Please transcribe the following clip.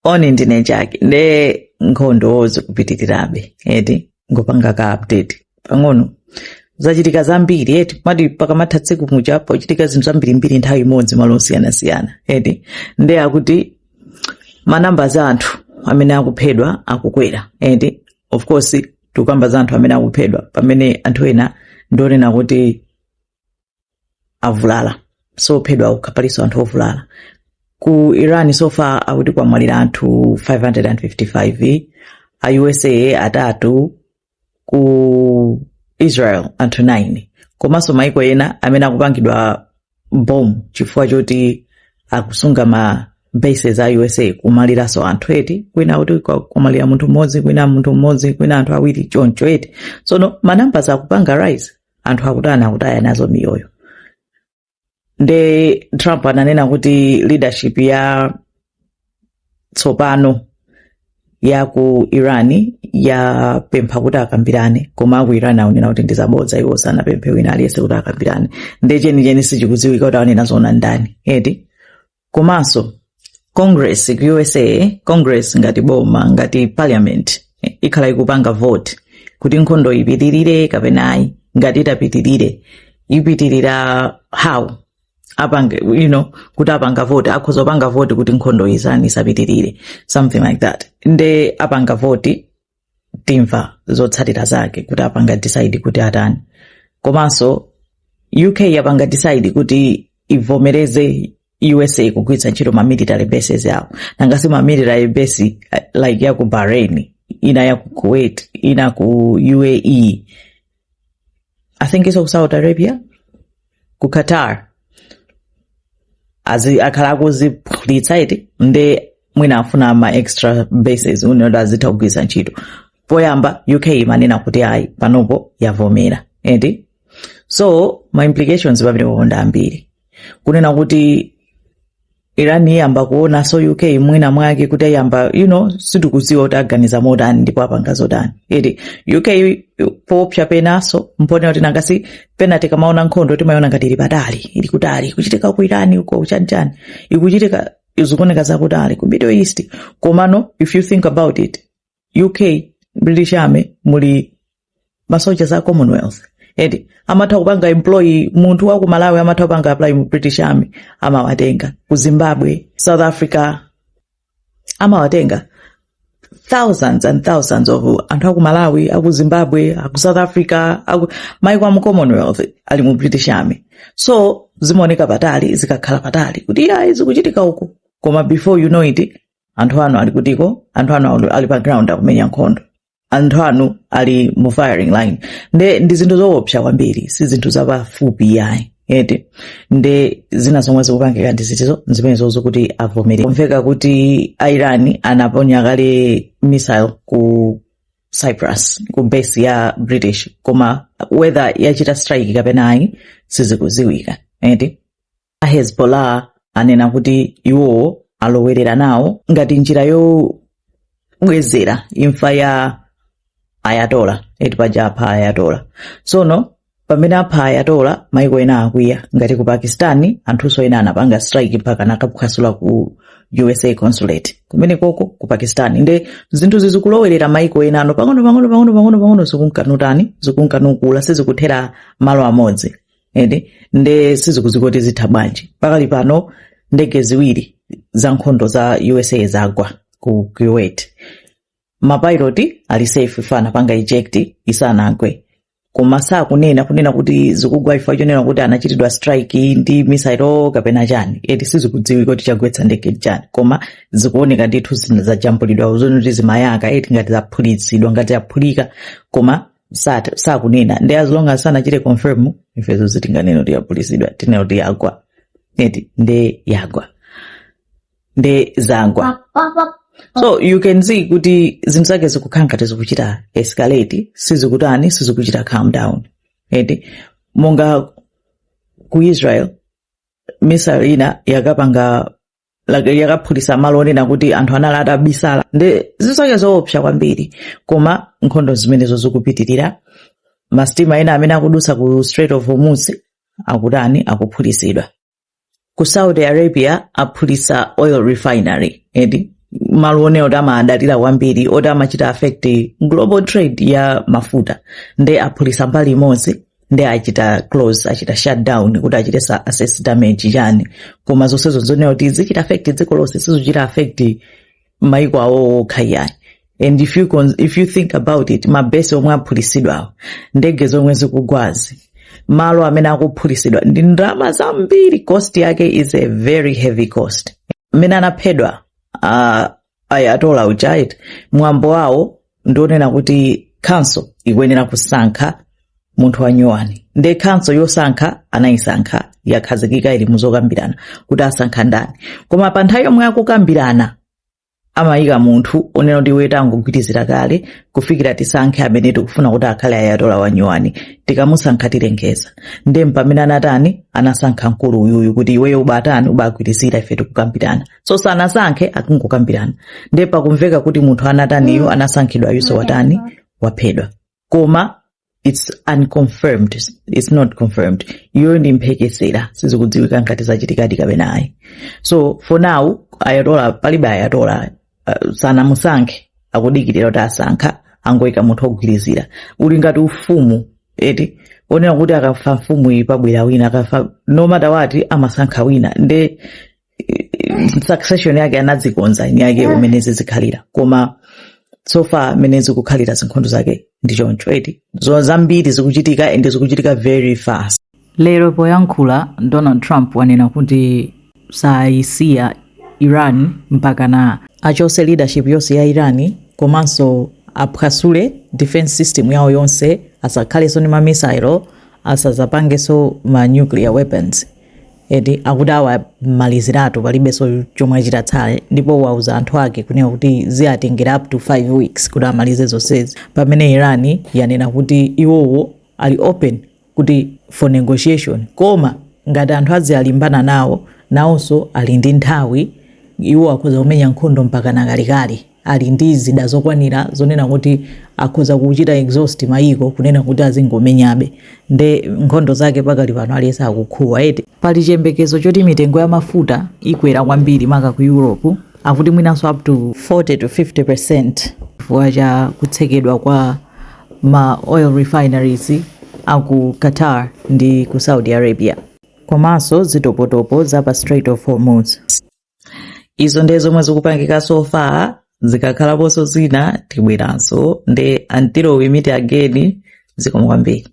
Oni, ndine Jaki. Nde nkhondo zikupitirirabe, eti? Ngopanga ka update pang'ono. Zachitika zambiri, eti? Mati pakamatha tsiku muja pochitika zinthu zambirimbiri nthawi imodzi, malo osiyanasiyana, eti? Nde akuti manamba za anthu amene akuphedwa akukwera, eti? Of course tikukamba za anthu amene akuphedwa, pamene anthu ena ndionena kuti avulala, sophedwa okha, palinso anthu ovulala. Ku Iran so far akuti kwamwalira anthu 555, a USA atatu, ku Israel anthu 9, komanso maiko ena amene akupangidwa bomb chifukwa choti akusunga ma bases a USA, kumaliranso anthu, eti? Kwina kuti kumwalira munthu mmodzi, kwina munthu mmodzi, kwina anthu awiri, choncho, eti? Tsono ma numbers akupanga rise, anthu akutani? Akutaya nazo miyoyo. Nde Trump ananena kuti leadership ya tsopano ya ku Iran yapempha kuti akambirane, koma aku Iran akunena kuti ndizabodza, iwo sanapemphe wina aliyense kuti akambirane. Nde chenicheni sichikudziwika kuti aonena zona ndani, eti? Komanso Congress ku USA, Congress ngati boma, ngati parliament, ikhala ikupanga vote kuti nkhondo ipitirire kapena ayi. Ngati itapitirire, ipitirira how? Apange kuti apanga vote, akhoza kupanga vote kuti nkhondo izani, isapitirire, something like that. Nde apanga vote, timva zotsatira zake kuti apanga decide kuti atani. Komanso UK yapanga decide kuti ivomereze USA kugwiritsa ntchito ma military bases yawo. Nangasi ma military base like ya ku Bahrain, ina ya ku Kuwait, ina ku UAE, I think iso ku Saudi Arabia, ku Qatar, azi akhala akuziphulitsa, eti? Nde mwina afuna ma extra bases unoti azitha kugwiritsa ntchito. Poyamba UK imanena kuti ayi, panopo yavomera, eti? So ma implications pamenepo ndi ambiri, kunena kuti Iran iyamba kuona so UK mwina mwake kuti ayamba, sitikudziwa kuti aganiza motani ndipo apanga zotani, eti? UK popsa penaso mpone kuti nangasi pena tikamaona nkhondo timaona ngati ili patali, ili kutali, kuchitika ku Iran uko, chanichani ikuchitika, zikuoneka zakutali ku Middle East. Komano if you think about it, UK, British Army muli masoja za Commonwealth, eti? Amatha kupanga employ munthu wa ku Malawi, amatha kupanga apply mu British Army, amawatenga. Ku Zimbabwe, South Africa, amawatenga thousands and thousands of anthu aku Malawi, aku Zimbabwe, aku South Africa, aku maiko amu Commonwealth ali mu British Army. So zimaoneka patali, zikakhala patali kuti iya, zikuchitika uku, koma before you know it, anthu anu ali kutiko? Anthu anu ali pa ground akumenya nkhondo, anthu anu ali mu firing line. Nde ndi zinthu zoopsa kwambiri, si zinthu zapafupi yayi, eti? Nde zina zomwe zikupangika ndi zitizo zimenezo zokuti avomere. Kumveka kuti Iran anaponya kale missile ku Cyprus, ku base ya British, koma whether yachita strike kapena ayi sizikuziwika, eti? Hezbollah anena kuti iwowo alowerera nawo ngati njira yobwezera imfa ya Ayatola, eti? Paja apha Ayatola. Tsono pamene apha Ayatola, maiko ena akwiya, ngati ku Pakistan anthunso ena anapanga strike mpaka nakaphwasula ku USA consulate kumene koko ku Pakistan. Nde zinthu zizikulowerera maiko ena ano pang'ono pang'ono, pang'ono pang'ono pang'ono, zikunkanutani, zikunkanukula, sizikuthera malo amodzi, eti? Nde sizikudziwika kuti zitha bwanji. Pakali pano ndege ziwiri za nkhondo za USA zagwa ku Kuwait. Mapiloti ali safe, ife anapanga eject isanagwe, koma sakunena kunena kuti zikugwa chifukwa chonena kuti anachitidwa strike ndi missile kapena chani, eti? Sizikudziwika kuti chagwetsa ndege chani, koma zikuoneka ndithu zajambulidwa zoti zimayaka, eti? Ngati zaphulitsidwa, ngati zaphulika, koma sakunena. Ndi as long as sanachite confirm, ifezo sitinganene kuti yaphulitsidwa, tinene kuti yagwa, eti? Nde yagwa, nde zagwa. So you can see kuti zinthu zake zikukhala ngati zikuchita escalate, sizikutani, sizikuchita calm down, eti? Monga ku Israel, missile ina yakapanga like yakaphulitsa malo onena kuti anthu anali atabisala. Nde zinthu zake zoopsa kwambiri, koma nkhondo zimenezo zikupitirira. Masitima ena amene akudutsa ku Strait of Hormuz akutani? Akuphulitsidwa. Ku Saudi Arabia aphulitsa oil refinery, eti? Malo onena oti amadalira kwambiri, oti amachita affect global trade ya mafuta. Nde aphulisa mbali imodzi, nde achita close, achita shutdown kuti achite assess damage chani. Koma zonsezo zonena kuti zichita affect dziko lonse, sizichita affect maiko awo okha iyayi. And if you think about it, mabesi omwe aphulisidwawo, ndege zomwe zikugwazi, malo amene akuphulisidwa ndi ndalama zambiri. Cost yake is a very heavy cost. Mmene anaphedwa Ayatollah uja, mwambo wawo ndionena kuti council ikuyenera kusankha munthu wanyuwani. Nde council yosankha anayisankha, yakhazikika, ili muzokambirana kuti asankha ndani. Koma pa nthawi yomwe akukambirana, amayika munthu onena kuti iwe tangogwirizira kale kufikira tisankhe amene tikufuna kuti akhale Ayatollah wanyuwani. Tikamusankha tilengeza. Nde pamene anatani, anasankha mkulu uyuyu kuti iweyo ubatani, ubagwirizira, ife tikukambirana. So sanasankhe, akungokambirana. Nde pakumveka kuti munthu anataniyo, anasankhidwa yuso, watani, waphedwa. Koma it's unconfirmed, it's not confirmed. Iyo ndi mphekesera, sizikudziwika ngati zachitikadi kapena ayi. So for now Ayatollah palibe. Ayatollah sanamusankhe, akudikirira kuti asankha. Angoyika munthu ogwirizira. Uli ngati ufumu eti, onena kuti akafa mfumu iyi pabwera wina, akafa, no matter what, amasankha wina. Nde succession yake anadzikonza eni yake umene zizikhalira. Koma so far mmene zikukhalira zinkhondo zake ndi choncho eti. Zo zambiri zikuchitika and zikuchitika very fast. Lero poyankhula, Donald Trump wanena kuti sayisiya Iran mpaka na achose leadership yonse ya Iran, komanso aphwasule defense system yawo yonse, asakhalenso ndi ma missile, asazapangenso ma nuclear weapons eti. Akuti awamaliziratu, palibenso chomwe achitatsale. Ndipo wauza anthu ake kunena kuti ziyatengera up to 5 weeks kuti amalize zonsezi, pamene Iran yanena kuti iwowo ali open kuti for negotiation, koma ngati anthu aziyalimbana nawo, nawonso ali ndi nthawi. Iwo akhoza kumenya nkhondo mpaka nakalekale. Ali ndi zida zokwanira zonena kuti akhoza kuchita exhaust mayiko kunena kuti azingomenyabe. Nde nkhondo zake pakali pano aliyense akukhuwa eti. Pali chiyembekezo choti mitengo ya mafuta ikwera kwambiri, maka ku Europe, akuti mwinanso up to 40 to 50%, chifukwa cha kutsekedwa kwa ma oil refineries aku Qatar ndi ku Saudi Arabia, komanso zitopotopo za pa Strait of Hormuz. Izo ndiye zomwe zikupangika so far. Zikakhalaponso zina tibweranso. Nde until we meet again, zikomo kwambiri.